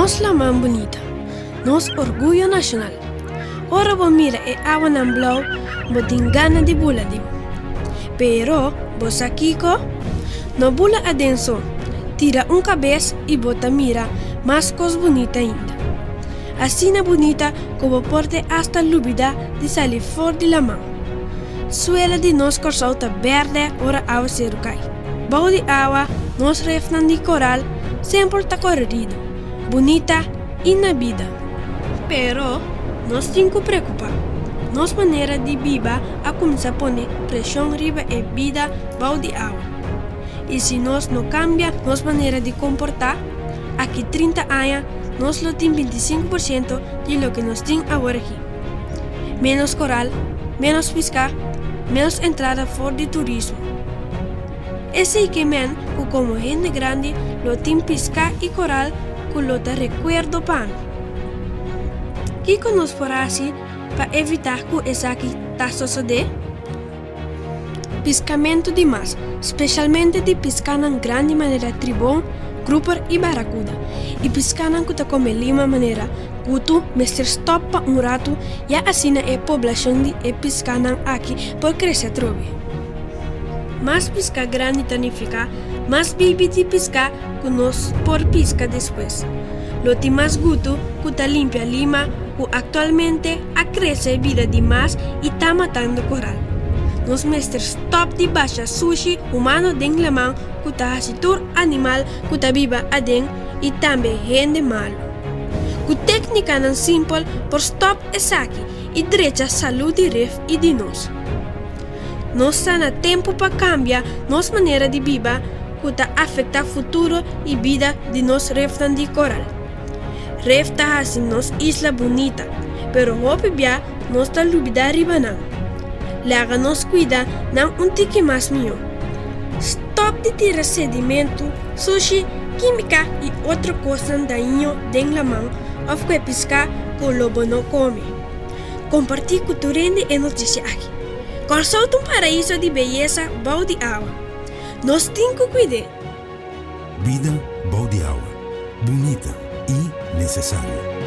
Nos laman bunita, nos orguyo nashonal. Ora bo mira e awanan blou, bo tin gana di bula den. Pero, bo sa kiko? No bula aden so, tira un kabes i bo ta mira mas kos bunita ainda. Asina bunita ku bo por te asta lubidá di sali for di laman. Suela di nos Kòrsou ta bèrdè ora awaseru kai. Bou di awa, nos refnan di koral semper ta kororido, bunita i na bida. Pero, nos tin ku preokupá. Nos manera di biba a kuminsá pone preshon riba e bida bou di awa. I si nos no kambia nos manera di komportá, aki 30 aña nos lo tin 25% di loke nos tin aworakí. Ménos koral, ménos piská, ménos entrada for di turismo. Esei ke men ku komo hende grandi lo tin piská i koral ku lo ta rekuerdo pa mi. Kiko nos por hasi pa evitá ku esaki ta sosodé? Piskamentu di mas, spesialmente di piskanan grandi manera tribon, grouper i barakuda, i piskanan ku ta kome lima manera gutu mester stòp pa un ratu ya asina e poblashon di e piskanan aki por krese atrobe. Mas piská grandi ta nifiká mas bibi di piská ku nos por piska despues. Lo tin mas gutu ku ta limpia lima ku aktualmente a krese bira di mas i ta matando koral. Nos mester stòp di basha sushi humano den laman ku ta hasi tur animal ku ta biba aden i tambe hende malu. Ku téknikanan simpel por stòp esaki i drecha salú di ref i di nos. Nos ta na tempu pa kambia nos manera di biba ku ta afektá futuro i bida di nos refnan di koral. Ref ta hasi nos isla bunita, pero hopi bia nos ta lubidá riba nan. Laga nos kuida nan un tiki mas mihó. Stòp di tira sedimentu, sushi, kímika i otro kosnan daño den laman òf ku e piská ku lo bo no kome. Kompartí ku tur hende e notisia aki. Kòrsou ta un paraiso di beyesa bou di awa. Nos tin ku kuid'é. Bida bou di awa, bunita i nesesario.